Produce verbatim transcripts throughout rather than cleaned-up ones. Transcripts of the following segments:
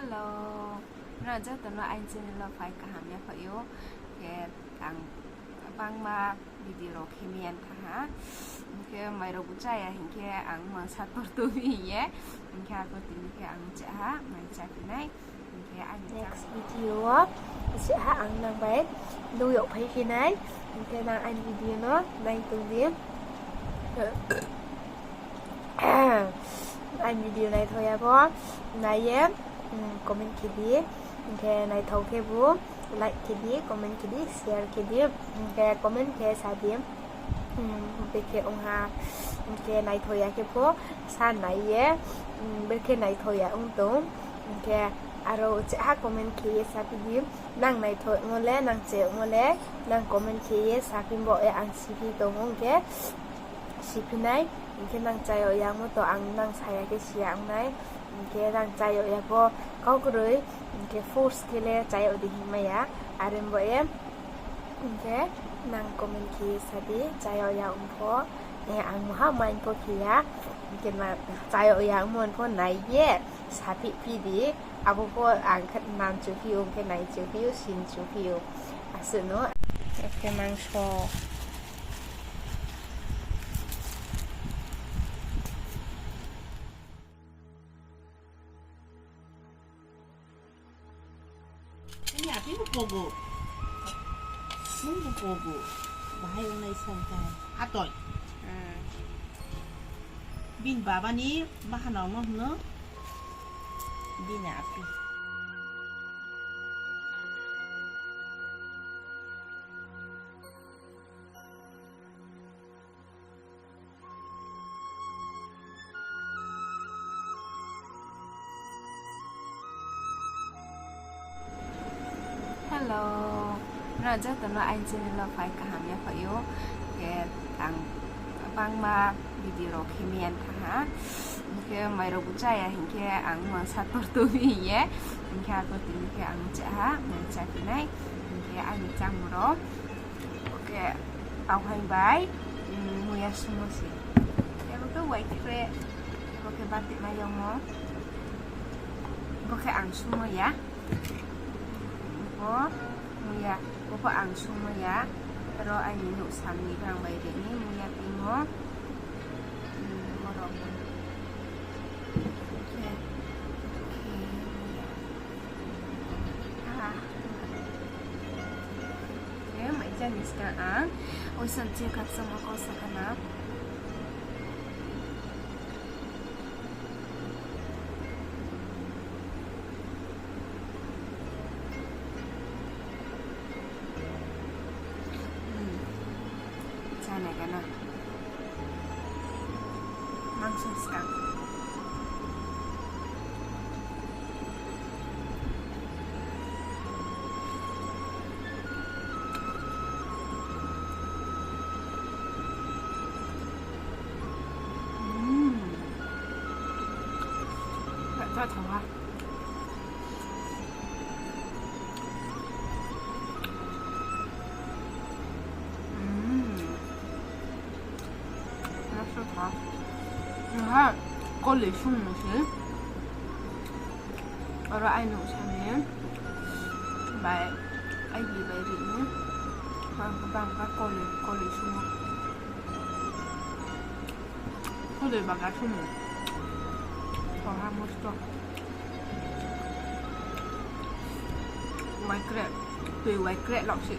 Hello, nrao joto no aini channel wo phai kaham yaphaih ou. Khe ang bangma video rao khe mi ya tha ha. Hing khe mairao bu chá ya hing khe ang mangsa tor tong mi hing ye. Hing khe arphuh tini khe ang chá ha, mai chá phi nai. Hing khe aini next video wo chá ha ang nang bai nuh yag phai phi nai. Hing khe nang aini video no nai tong di. Aini video naithao ya pho nai ye, comment khe di. Hing khe naithao khe bu like khe di, comment khe di, share khe di. Hing khe comment khe sa di, bekhe ong ha, hing khe naithao ya khe pho sa nai ye, bekhe naithao ya ong tong. Hing khe aro chá ha comment khe ye saphi di. Nang naithaomo le, nang chayagmo le, nang comment khe ye saphi bo ye ang siphi tong ou hing khe siphi nai. Hing khe nang chayag yagmo to ang nang sa ya khe si ya ong nai. Hing khe nang chayag ya pho kau kroi, hing khe force khe le chayag di hingmai ya. Are bo ye, hing khe nang comment khe ye sa di, chayag ya ong pho, ang maha mind pho khe ya. Hing khe chayag ya ongmo pho nai ye, saphi phi di. Abo pho ang khe nang chuphi ou, hing khe nai chuphi ou, sin chuphi ou. Asuh no. Ekhe mangso. Ini api bu pogo. Nung bu pogo. Bahai ongnai sangkai. Atoi. Bini baba ni bahanao no hwno bini api. Hello, nrao joto no aini channel wo phai kaham yaphaih ou. Khe ang bangma video rao khe mi ya tha ha. Hing khe mairao bu chá ya hing khe ang mangsa tor tong mi hing ye. Hing khe arphuh tini khe ang chá ha, mai chá phi nai. Hing khe aini chámung rao. Bo khe tauhaing bai muya sumo se. Abo khe waikreh, bo khe bati mai yagmo. Bo khe ang sumo ya. Bo muya, bo pho ang sumo ya. Aro aini nouhsam ni brang bai ri ni muya timo. Borok. Khe, khe muya. Khe mai chá ni skang ang oisan che khakchangma kau sakha na. Chá nai gana. Mangso skang. Chá thao ha. Nha, koli sungmo se. Aro aini nouhsam ni bai, aini bai ri ni. Bang, bang, bang, koli, koli sungmo. Koli baga sungmo. Thoha mosto. Waikreh, tui waikreh lok se.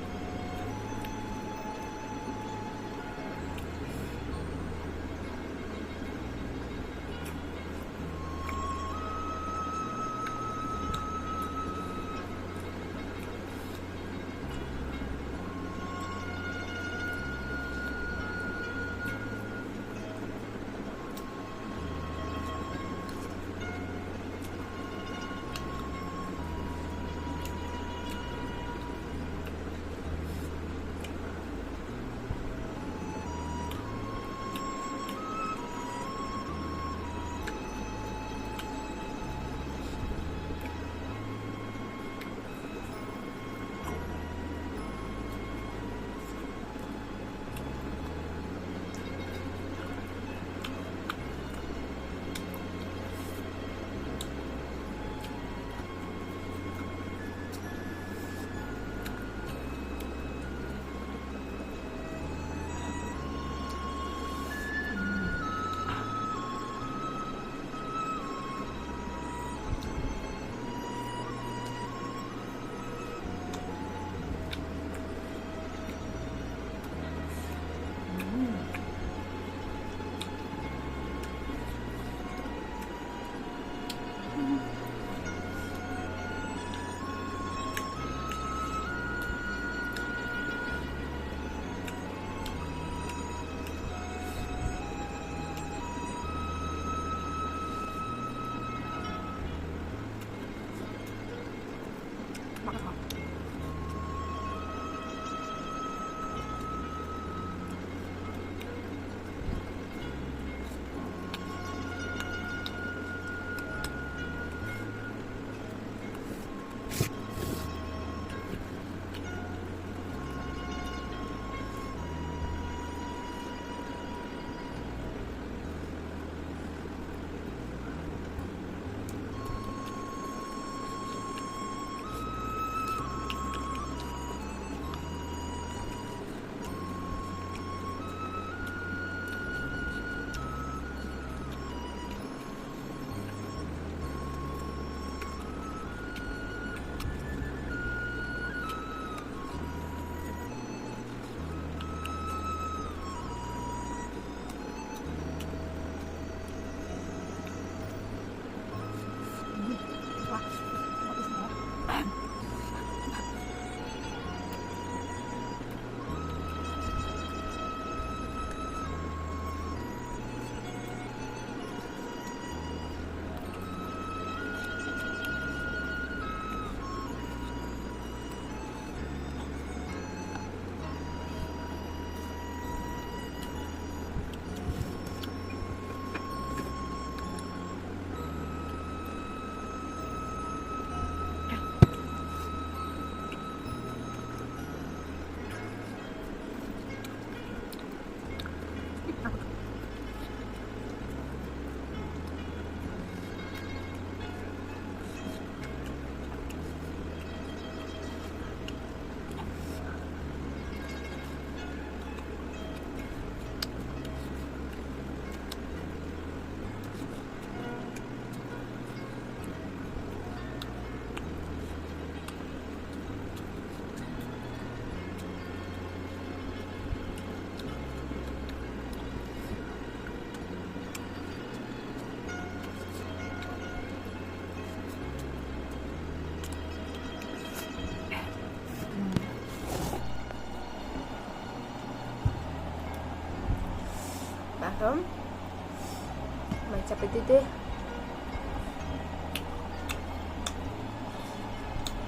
Mai chapai tui tui.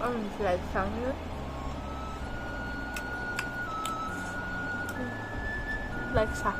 Ang like sa. Like sa.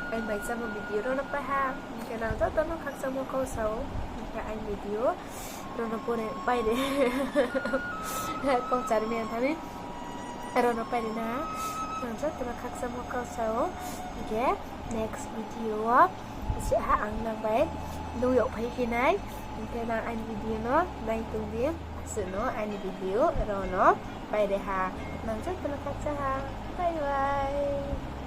Aini bai chámo video rao no pai ha, hing khe nang joto no khakchangmo kau sa ou, hing khe aini video rao no pore pai ri, kau chari mi ang thani, rao no pai ri na ha, nang joto no khakchangmo kau sa ou, hing khe next video wo se ha ang nang bai nuh yag phai khe nai, hing khe nang aini video no nai tong di, asuh no aini video rao no pai ri ha, nang joto no khakchang ha, bye bye.